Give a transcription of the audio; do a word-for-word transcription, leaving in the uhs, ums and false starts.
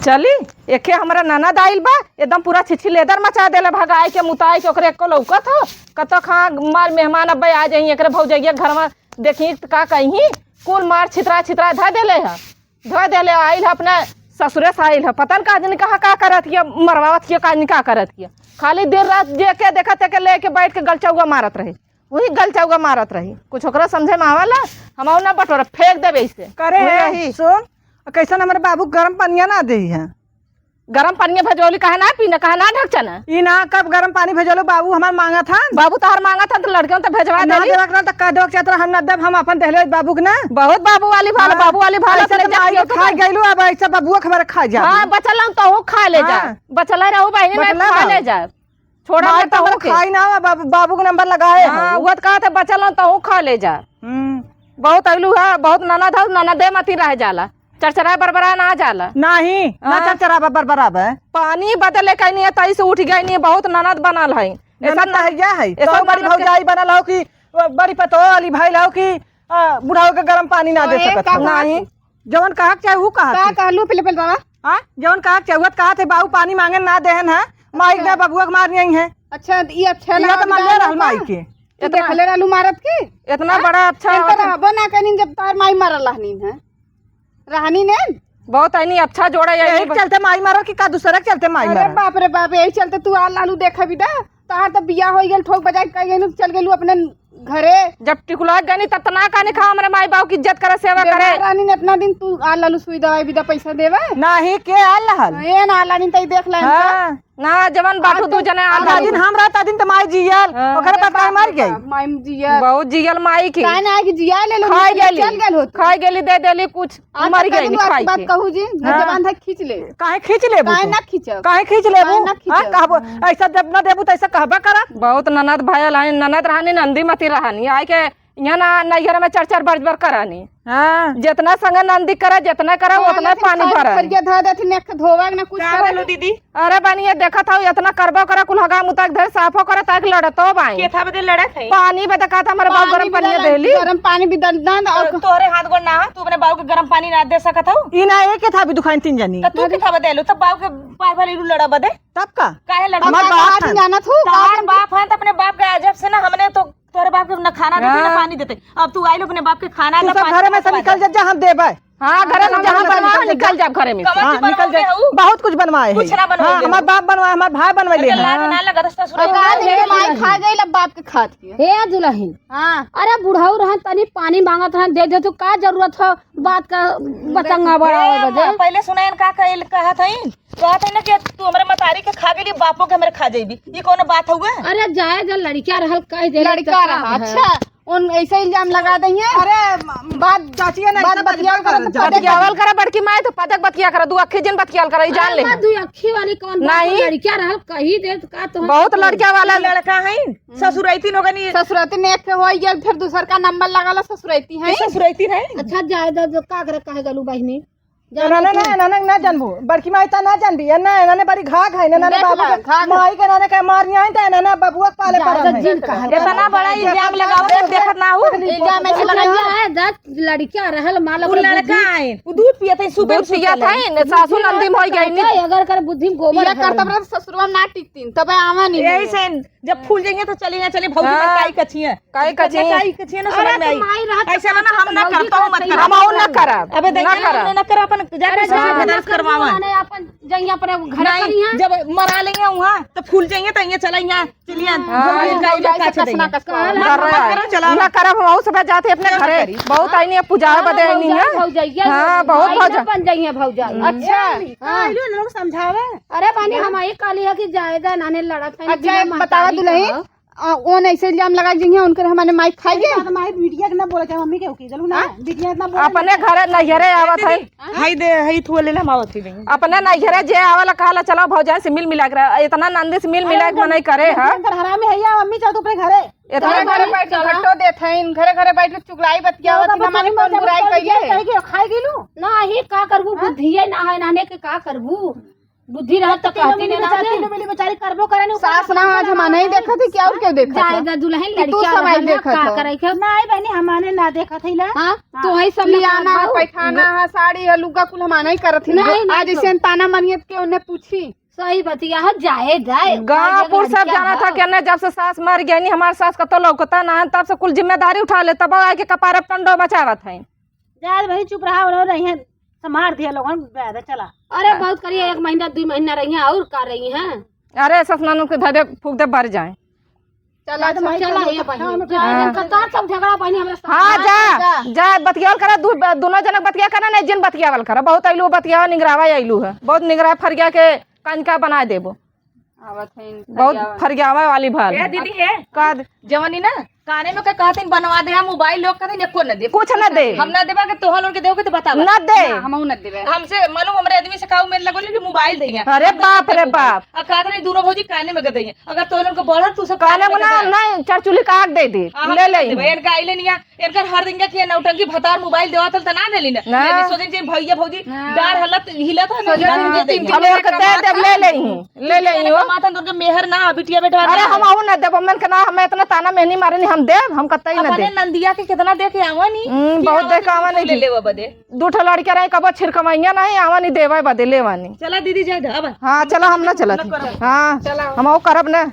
चली, एके हमरा ननद आइल बा, एकदम पूरा छिछी लेदर मचा देले, भगाए के मुताए के ओकरे एको लौकत हो। कतो खा मार मेहमान अब्बे आ जाई, एकरे भौजैया के घर में देखी त का कहीं, कुल मार छितरा छितरा धर देले है। धो देले, आइल ह अपने ससुरे से आइल ह, पता न का जनी कहाँ का करत हिय, मरवावत हिय, का जनी का करत हिय। खाली दिन रात जेके देखत तेके लेके बैठ के गलचौआ मारत रही, वही गलचौआ मारत रही। कुछ ओकरा समझे में आवेला? हम ना बटोर, फेंक देबे इसे। करे वही है, रही। सुन, कैसन हमरे बाबू गरम पनिया ना देई है। गरम पनिया भजौली, कहे ना पीना, कहे ना ढकचना। ई ना, कब गरम पानी भेजलो बाबू हमार मांगत हन? बाबू तोहर मांगत हन त लड़के त भेजवा ना देली। देवक ना त कह देवक चाहत रहा, हम ना देब, हम अपन देहले बाबू के ना। बहुत बाबू वाली भाला, हाँ। बाबू वाली भाला ऐसे अपने तो माई के खा गइलू, अब ऐसे बबुआ के हमारे खा जा। हाँ, बचल हम तहू खा ले जा। हाँ। बचल रहू बहिनी, मैं बचल खा रहू। ले जा। छोड़ा माई मत तो तहू हमरे के। खाई ना, बाबू, बाबू के नंबर लगाए हाँ, हो। वो तो कहत है बचल हम तहू खा ले जा। हम्म। बहुत अइलू है, बहुत ननद है, ननदे मती रह जाला। चरचराए बरबरा ना जाला। नाही, ना हाँ। चरचराबे बरबराबे। पानी बदले कहीं नहीं है, तई से उठ गई नहीं, बहुत ननद बनल है। ननद ऐसा तो है, है। ऐसा तो बड़ी ननद के भौजाई बनल हो कि बड़ी पतोह वाली भइल हो कि, आ, बुढ़ाऊ के गरम पानी ना दे ओए, सकत का हो। बात? नहीं। जवन कहक चाहे ऊ कहत का है। कहलू पहले, पहले बाबा? हाँ? जवन कहक चाहे ऊ कहत है, बाबू पानी मांगे ना देहन है, माई अच्छा। ना बबुआ के मारनी आई है। अच्छा, ये अच्छा ये तो लागल मानले बा रहल माई का? के। तू इतना देखले रहलू मारत के? इतना हाँ? बड़ा अच्छा इनका होता। रहबो ना कहीं जब तार माई मारल रहनी है। रहनी ने? बहुत आइनी अच्छा जोड़ा है यही ये। चलते माई मारल कि का दूसरा के चलते माई अरे मारल? बाप रे बाप, यही चलते तू आल लालू देखा भी दा। तहार तो बियाह हो गइल, ठोक बजाए कह गइलू, चल गइलू अपने घरे। जब टिकुला गनी तब तना कानी खा, हमरे माई बाबू की इज्जत करे, सेवा करे। बेमार रहनी ने इतना दिन तू आल लालू सुई दवाई भी दा पैसा देवे? नाही, के आल रहल? ए ना आल रहनी तई देख ले इनका। हाँ। ना, जवन बाटू आज दू तो जने आ आज आधा दिन तो हम रहत, आधा दिन त माई जियल, हाँ। ओकरे बाद काहे मर गई? माई जियल। बहुत जियल माई की। काहे ना आए कि जिया ले लो, खाए निकले गेली। चल गेल होत। खाए गेली, दे देली कुछ, आज मर तक गई कहलू आज खाई बात के। कहू जी, न हाँ। जबान था खींच ले। काहे खींच लेबू काहे तू? ना खींचब? काहे खींच लेबू? काहे ना हाँ, खींचब? कहबो, ऐसा जब ना देबू त ऐसा कहबे करब। बहुत ननद भयल है, ननद रहनी, नंदी मती रहनी, आए के यहाँ ना नैहर में चर चर बरज बर करानी। हाँ। जितना संग नंदी करे, जितना करे, धोआ उतना लेकिन पानी खाली भरे। खरिया धो देथिन, एक धोवा ना कुछ का करे। बोलू दीदी? अरे बनिए, देखत हऊ, इतना करबो करे, कुल हगा मुता के धरे, साफो करे, ताकि लड़तो बाई। के था बदे लड़त है? पानी बदे कहत, हमरे बाबू पानी गरम भी पानी ना देली। गरम पानी भी दन, दन, और तो, तोहरे हाथ गोड़ ना है, तू अपने बाबू के गरम पानी ना दे सकत हऊ? ई ना, एक था भी दुखाइन तीन जनी। तो तू के था बदे लो, तब बाबू के पार भले लड़ा बदे? तब का? काहे लड़ा? हमार बाप बात है। जानत हूँ, तार बाप है। बाप है, तो अपने बाप के अजब से ना, हमने तो तोरे बाप के ना खाना देते, ना हाँ। पानी देते। अब तू आइल अपने बाप के खाना तू ना सब पानी घरे में ना से निकल जा, जा, हम देबे। हाँ, घरे में हम जहाँ निकल बनवा, जा। निकल जा घरे में से। कवन हाँ, चीज निकल बनवावे जा। हऊ? बहुत कुछ बनवाए है। कुछ ना बनवाए हाँ, हऊ। हमार बाप बनवाए, हमार भाई बनवाए ले अरे लाज हैं। ना लगा, दस दस और रुपया कहा दे दे। माई खा गई, अब बाप के खात के। हे दुलहिन, हाँ। अरे बुढ़ऊ रहन, तनी पानी मांगत रहन, दे दे, तू का जरूरत हो बात का बतंगा बढ़ावे हे बदे? अम्मा, पहले सुनायन का कहल, कहत हईन? कहत है ना कि तू हमरे मतारी के खा गेली, बापो के हमरे खा जइबी। ई कौनो बात हउए? अरे जाए दे, लड़किया रहल, कह दे, लड़का तो का रहा, है? अच्छा, उन ऐसे इल्जाम लगा दइहे। अरे, म-, बात, बात बतिया नहीं, बात सब बतिया बतिया कर, कर, बतियावल करा बड़की माई, तो पदक बतिया करा, दू अक्खी जिन बतियाल करा, ई जान अरे ले। माँ, दू अक्खी वाली कौन बात? नहीं। लड़किया रहल, कही दे, तो का तो बहुत लड़किया वाला लड़का है, ससुरैती न होगनी। ससुरैती ने एक ठे होई गइल, फिर दूसर का नंबर लगाला, ससुरैती है। ससुरैती है। अच्छा, जाए दे, जो का करे, कहे गलू बहिनी? ना, ना, ना, ना, ना, ना जानबू। बड़की माई त ना जानबी। ए ना, एनाने बड़ी घाघ है, एनाने देख बाबू ला, के घाघ। माई के एनाने के मारनी आई त एनाने बबुआ के पाले जा, परन जा, है। जिन कहा। इतना बड़ा इल्जाम लगावत है, देखत ना हूँ। इल्जाम ऐसे लगाइए। है, दस लड़कियां रहल, मान लो उ ओकरे लड़का बुद्धि। आइन, उ दूध पियत है, सुबह दूध सुबह पियत ले। है, ने सासू नंदी में होई गई नी। अगर कर बुद्धि में गोबर ये भरल करता है। बड़ा ससुरवा ना टिकतीन, तबे आवा नहीं यही है। से जब फूल जाइए तो चले यहाँ, चले भौजी हाँ। काई कछिए। काई कछिए? काई कछिए ना अरे समझ में तो आई। माई रहत ऐसे ना, ना, हम ना करब, तो मत करब। हम और ना करब। अबे देखिए ना, ना करब। हमने ना करब, अपन जाके अरे ससुर जा, के दर्द करवावन। अपन जाइए अपने घर नहीं, पर यहाँ। जब मरा लेंगे वहाँ, तो फूल जाइए, तो ये चला यहाँ, चलिए, हाँ। भौजी हाँ, काई जाए काई से कछिए। कसना कसना। ना, कर रहा मत है। करो, चलाओ। ना करब, हम और सब जाते अपने चलो घरे। करी। बहुत हाँ, आईनी है, पूजा हाँ, बदे आईनी भौजाई, है। भौजाई, ये हाँ, बहुत भाई ना भौजा-। बन जाइए भौजाई। अच्छा। हाँ। हाँ, लोग समझावे। अरे बानी, हम आई काली है कि जाए दे, नाने लड़त है, अच्छा, बिना एक बतावा महतारी दुलही, का। आ, ओन ऐसे इल्जाम लगा के जइहे, उनकर हमारे माई खाई गए। ज्यादा माई बिटिया के ना बोले चाहे मम्मी के ओके, चलू ना, हाँ? बिटिया इतना बोले अपने ना। घरे नैहरे आवत है। दीदी, हाय दे, हाय थुआ ले ले, हम आवत ही नहीं। अपने नैहरे जे आवेला कहला, "चलो भौजाई से मिल मिला के रह।" इतना नंदी से मिल मिला के मनई करे है। अंदर हरामी है या मम्मी, चल तू अपने घरे। इतना तोरे घरे बड़ी बैठ के चला। घट्टो देत है, घरे घरे बैठ के चुगलाई बतियावत तो है, हमारे बच्चा कौन बुराई बच्चा कइले? कहे के खाई गेलू? ना, ही का करबू, हाँ? बुद्धिये ना है, नाने के का करबू? बुद्धि रहत तो तीनों कहती मिली ना बेचारी, ना। तीनों मिली बेचारी करबो करे नहीं, सास ना आज हम नहीं देखत है कि और क्यों देखत है? जाएगा दुल्हन कि तू लड़किया सब आई रहना, देखत का हो। करे के? नहीं बहनी, हमारे ना देखत है ला। हाँ, हाँ। तो वही सब लियाना है, पैखाना है, साड़ी है, लुग्गा कुल हम नहीं करत ही। नहीं, नहीं, आज तो इसे ताना मारियत के उन्हें पूछी। सही बतिया है, जाए, जाए। गाँव पुर सब जाना था कि नहीं, जब से सास मर गई नहीं, हमार सास कतो लौकता ना है, तब से कुल जिम्मेदारी उठा ले, तब आके कपारे पे टंडो मचावत है। जाए भाई, चुप रहा, उन्होंने रही है, संभाल दिया लोगन, जाए दे, चला। अरे, हाँ। बहुत करिए, एक महीना, दुई महीना रही हैं, और का रही हैं? अरे, सस ननद के धरे फूक दे, बर जाए। चला, चला, चला, चला, ये बहिनी। हाँ, जा, हाँ। इनका का सब झगड़ा बहिनी हमरा साथ? हाँ, जा, जा। जा, बतियावल करा, दू, दोनों जनक बतिया करा, नहीं जिन बतियावल करा। बहुत अइलू बतियावा, निगरावा अइलू है। बहुत निगरा फरिया के कंजका बना देबो। आवत है बहुत फरियावा। फरियावा वाली भाल ए है। दीदी है। का द- जवानी ना, काने में का कहते हैं, बनवा दे, हम मोबाइल लोग कहते हैं, एको न दे। कुछ न दे। हम ना देबा के तोहन उनके देबो के तो बतावा। न दे। ना, हमहू न देबे। हमसे मालूम हमरे आदमी से काऊ मेल लगो कि मोबाइल दे। अरे बाप रे बाप। आ कहते नहीं, दोनों भौजी काने में गदई है। अगर तोहन उनके बढ़त तू सब काने में ना, नहीं, चरचुली काट दे दे। हाँ, हम ले ले। देबे। इनका आइले नहीं है। इनकर हर दिन के नौटंकी भतार मोबाइल देवा तल त ना देली ना। ना। लेकिन सोचे जे भैया भौजी हाँ। डार हलत हिलत है ना, सोचे हिलत जे है। तीन तीन हम लोग के दे देब, ले लेही, ले लेही हो। माता उनके मेहर ना, बिटिया बेटवा अरे ना। हम आहू ना देब, मन के ना, हम इतना ताना मेहनी मारे नहीं, हम देब, हम कतई ना अपने देब। नंदिया के कितना दे के आवा नी हम्म, कि बहुत आवा दे के नी, आवा तू नहीं। ले लेवा बदे। दू ठो लड़के रहे, कबो छिरकमैया नहीं, आवा नहीं देवे बदे, लेवा नहीं। चला दीदी, जाए दे, अब। हाँ, चला, हम ना चलत ना ही। करब। हाँ, चला। हम आहू करब ना।